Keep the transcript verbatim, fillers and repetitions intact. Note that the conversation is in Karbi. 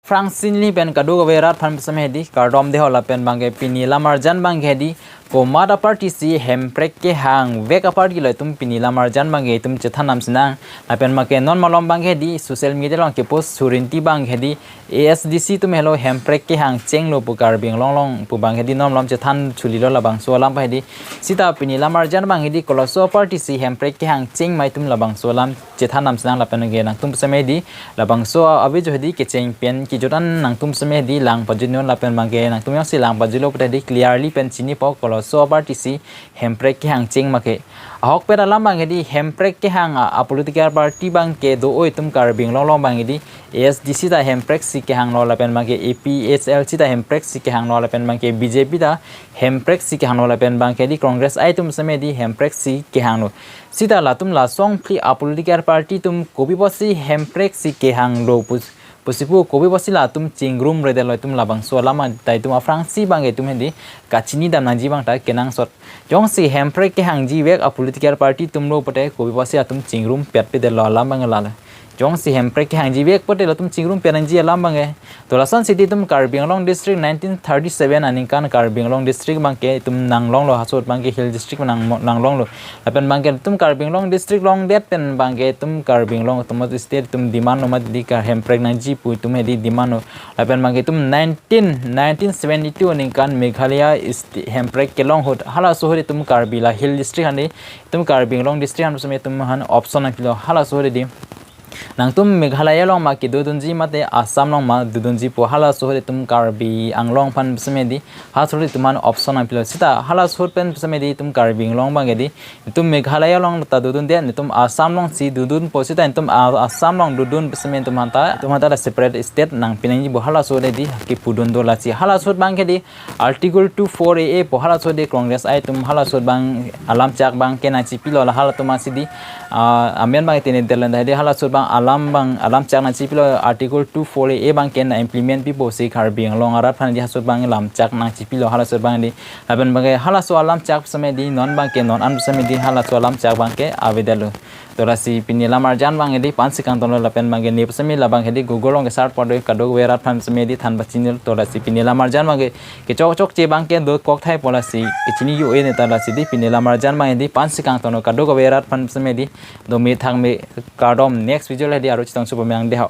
Aphrangsi neli pen kadokave rat aphan pusitame hedi kardom deho. Lapen abangke pini lamarjan abangke hedi komat aparty si Hemprek kehang vek aparty lo itum pini lamarjan abangke itum chethan nam sinang. Lapen abangke non malom abangke hedi social media along kepost surinti abangke hedi A S D C atum helo Hemprek kehang chenglo pu Karbi Anglong along pu abangke hedi non malom chethan chuli lo labangso alam aphan hedi. Sita pini lamarjan abangke hedi koloso aparty si Hemprek kehang cheng ma itum labangso alam chethan nam sinang. Lapen abangke nangtum pusitame hedi labangso avideo hedi kecheng pen kejut an nangtum pusitame hedi lang pajut non. Lapen abangke nangtum jongsi lang pajutlo pute hedi clearly pen chinipo koloso aparty si Hemprek kehang cheng ma ke. Ahokpet alam abangke hedi Hemprek kehang a, a political party abangke do-o itum Karbi Anglong along abangke hedi A S D C ta Hemprek si kehanglo lapen abangke A P H L C ta Hemprek si kehanglo lapen abangke B J P ta Hemprek si kehanglo lapen abangke hedi Congress I atum pusitame hedi Hemprek si kehanglo. Sita latum lason phli a political party atum kopi apotsi Hemprek si kehanglo pus pusi pu kopi apotsi latum chingrumredetlo itum labangso alam ta itum aphrangsi abangke itum hedi kachini dam nangji abang ta kenangsot. Jongsi Hemprek kehangji vek a political party atum lo pute kopi apotsi atum chingrumpetpedetlo alam abang lalo. Jongsi Hemprek kehangji vek pute latum chingrumpet nangji alam abangke. To lasonsi hedi itum Karbi Anglong district nineteen thirty-seven aningkan Karbi Anglong district abangke itum nanglonglo, halaso ahut abangke hill district nang nanglonglo. Lapen abangke itum Karbi Anglong district longdet pen abangke itum Karbi Anglong Autonomous State itum demand lo mati hedi ka Hemprek nangji pu itum hedi demand lo. Lapen abangke itum nineteen, nineteen seventy-two aningkan Meghalaya State Hemprek kelong ahut halaso ahut itum Karbi la hill district aphan hedi itum Karbi Anglong district aphan pusitame itum aphan option nangpilo halaso ahut hedi. Nangtum Meghalaya along ma kedodunji mate Assam along ma dodunji pu halaso ahut itum Karbi Anglong aphan pusitame hedi halaso ahut itum aphan option nangpilo. Sita halaso ahut pen pusitame hedi itum Karbi Anglong abangke hedi itum Meghalaya along ta dodunde, itum Assam alongsi dodunpo sita itum A-, Assam along dodun pusitame itum aphan ta, itum aphan ta la separate state nangpi nangji pu halaso ahut hedi kepudun do lasi. Halaso ahut abangke hedi Article two four A A pu halaso ahut hedi Congress I atum halaso ahut abang alam chak abangke nangchipilo la halatum asi hedi, ah, amen abang tene delan hedi halaso ahut abang alam abang alam chak nangchipilo Article two four A A abangke nang implement pipo si Karbi Anglong arat aphan hedi halaso ahut abang lam chak nangchipilo halaso ahut abang hedi. Lapen abangke halaso alam chak pusitame hedi non abangke non an pusitame hedi halaso alam chak abangke avedetlo. To lasi pini lamarjan abangke hedi la-ansi kangtonlo lapen abangke ne pusitame labangke hedi Google along ke search pado kadokave rat aphan pusitame hedi than pachinilo. To lasi pini lamarjan abangke kechokchokche abangke dokok thai pu lasi kechini yo e ne ta lasi hedi pini lamarjan abangke hedi la-ansi kangtonlo kadokave rat aphan pusitame hedi dome thakme kardom next video le hedi aro chetong supo menang deho.